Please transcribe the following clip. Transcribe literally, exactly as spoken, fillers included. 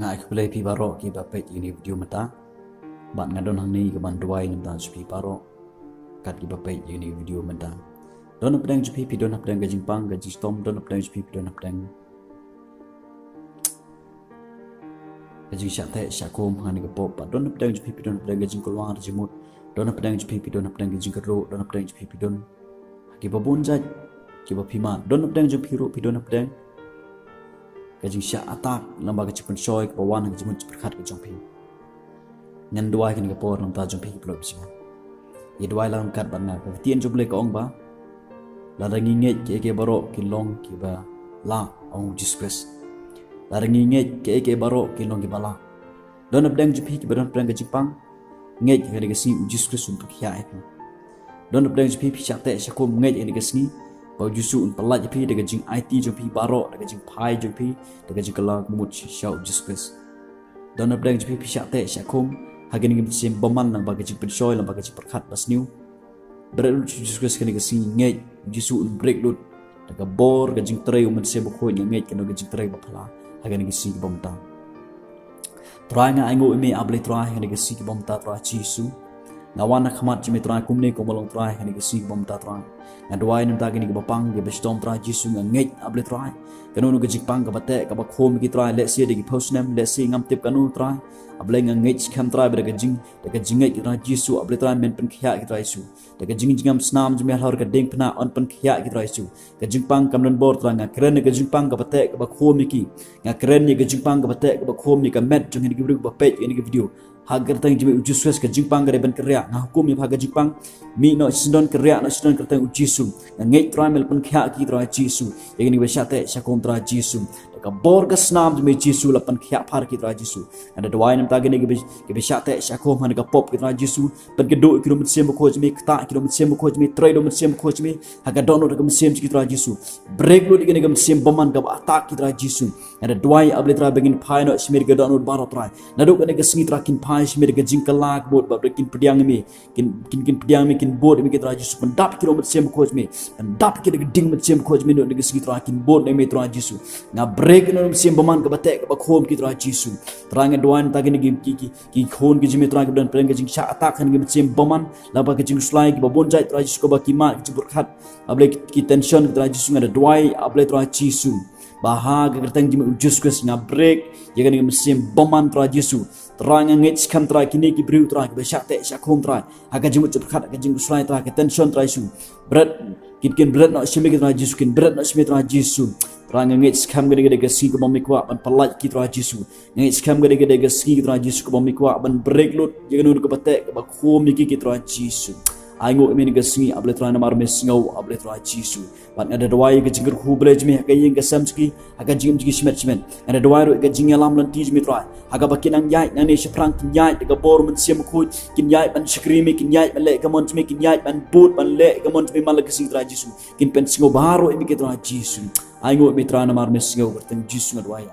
Nga ai khublei phi baroh kiba peit ïa kane ka video mynta. Bad nga don hangne kaban duwai namar jong phi baroh kat kiba peit ïa kane ka video mynta. Don hapdeng jong phi, phi don hapdeng ka jingpang, ka jingshitom, don hapdeng jong phi, phi don hapdeng ka jingshah teh shah khum ha kane ka pop. Bad don hapdeng jong phi, phi don hapdeng ka jingkulwar jingmut. Don hapdeng jong phi, phi don hapdeng ka jingkyrduh, don hapdeng jong phi, phi don ha kiba bun jait kiba phi mad. Don hapdeng jong phi ruh, phi don hapdeng ka jingshah attack lyngba ka jingpynshoi kaba wan ha ka jingmut jingpyrkhat ka jong phi. Ngan duwai ha kane ka por namar jong phi ki paralok ba sngewbha. Ïa duwai lang kat bad nga. Ka ktien jong U Blei ka ong ba, lada ngi ngeit kiei kiei baroh kin long kiba lah, ong U Jisu Khrist. Lada ngi ngeit kiei kiei baroh kin long kiba lah. Don hapdeng jong phi kiba don hapdeng ka jingpang, ngeit ha kane ka sngi U Jisu Khrist un pynkhiah ïa phi. Don hapdeng jong phi, phi shah teh shah khum, ngeit ha kane ka sngi ba U Jisu un pyllait ïa phi da ka jingaiti jong phi baroh, da ka jingphai jong phi, da ka jingkylla ka mut sha U Jisu Khrist. Don hapdeng jong phi, phi shah teh shah khum ha kane ka mynsiem bymman lyngba ka jingpynshoi, lyngba ka jingpyrkhat basniew. Bret lut sha U Jisu Khrist ha kane ka sngi, ngeit U Jisu un break lut da ka bor ka jingtrei U Mynsiem Bakhuid. Nga ngeit kano ka jingtrei ba phylla ha kane ka sngi kaba mynta. Trai, nga ainguh ïa me, A Blei Trai, ha kane ka sngi kaba mynta, Trai Jisu. Nga wan ha khmat jong me, Trai, kumne kumba long, Trai, ha kane ka sngi kaba mynta, Trai. Nga duwai namar kine kiba pang kiba shitom, Trai Jisu. Nga ngeit, A Blei Trai, kano kano ka jingpang kaba teh kaba khum ïa ki, Trai, lehse da ki phew snem, lehse ngam tip kano, Trai. A Blei, nga ngeit skhem, Trai, ba da ka jing, da ka jingngeit ki, Trai Jisu, A Blei Trai, men pynkhiah ki, Trai Jisu. Da ka jingjngem snam jong me halor ka diengphna, yn pynkhiah ki, Trai Jisu. Ka jingpang kam don bor, Trai. Nga kren ïa ka jingpang kaba teh kaba khum ïa ki. Nga kren ïa ka jingpang kaba teh kaba khum ïa ka met jong kine ki briew kiba peit ïa kane ka video. Ha ka kyrteng jong me, U Jisu Khrist, ka jingpang ka dei ban kyrïah. Nga hukum ïa pha ka jingpang, mih noh shisyndon, kyrïah noh shisyndon ha ka kyrteng U Jisu. Nga ngeit, Trai, me la pynkhiah ïa ki, Trai Jisu. Ïa kine kiba shah teh shah khum, Trai Jisu, da ka bor ka snam jong me, Jisu, la pynkhiah pha ïa ki, Trai Jisu. Nga da duwai namar kine kiba, kiba shah teh shah khum ha kane ka pop, ki, Trai Jisu. Pynkynduh ïa ki da U Mynsiem Bakhuid jong me, ktah ïa ki da U Mynsiem Bakhuid jong me, trei da U Mynsiem Bakhuid jong me ha ka dohnud ka mynsiem jong ki, Trai Jisu. Break lut ïa kane ka mynsiem bymman kaba attack ki, Trai Jisu. Nga da duwai, A Blei Trai, ba kin phai noh sha me da ka dohnud baroh, Trai. Naduh kane ka sngi, Trai, kin phai sha me da ka jingkylla ka mut, bad kin pdiang ïa me, kin, kin, kin pdiang ïa me, kin bud ïa me ki, Trai Jisu. Pyndap ïa ki da U Mynsiem Bakhuid jong me, pyndap ïa ki da ka ding Mynsiem Bakhuid jong me, naduh kane ka sngi, Trai, kin bud ïa me, Trai Jisu. Nga break ïa kane ka mynsiem bymman kaba teh kaba khum ki, Trai Jisu. Trai, nga duwai namar kine ki, ki, ki, ki khun ki jong me, Trai, kiba don hapdeng ka jingshah attack ha kane ka mynsiem bymman lyngba ka jingkhuslai, kiba bun jait, Trai Jisu, kaba ki mad ka jingpyrkhat, A Blei, ki, ki tension ki, Trai Jisu. Nga da duwai, A Blei Trai Jisu, ba ha ka kyrteng jong me, U Jisu Khrist, nga break ïa kane ka mynsiem bymman, Trai Jisu. Trai, nga ngeit skhem, Trai, kine ki briew, Trai, kiba shah teh shah khum, Trai, ha ka jingmut jingpyrkhat, ha ka jingkhuslai, Trai, ka tension, Trai Jisu. Bret, kin, kin bret noh sha me ki, Trai Jisu, kin bret noh sha me, Trai Jisu. Trai, nga ngeit skhem kane ka dei ka sngi kaba me kwah ban pyllait ki, Trai Jisu. Nga ngeit skhem kane ka dei ka sngi, ki, Trai Jisu, kaba me kwah ban break lut ïa kano kano kaba teh kaba khum ïa ki, ki, Trai Jisu. Ainguh ïa me ha kane ka sngi, A Blei Trai, namar me sngew, A Blei Trai Jisu. Bad nga da duwai ïa ka jingkyrkhu Blei jong me ha ka ïing ka sem jong ki, ha ka jingim jong ki shimet shimet. Nga da duwai ruh ïa ka jingïalam lynti jong me, Trai, ha kaba kin nang ïaid nangne shaphrang, kin ïaid da ka bor Mynsiem Bakhuid, kin ïaid ban shakri ïa me, kin ïaid ban leh ïa ka mon jong me, kin ïaid ban bud ban leh ïa ka mon jong me man la ka sngi, Trai Jisu. Kin pynsngew baroh ïa me ki, Trai Jisu. Ainguh ïa me, Trai, namar me sngew, ha ka kyrteng Jisu nga duwai.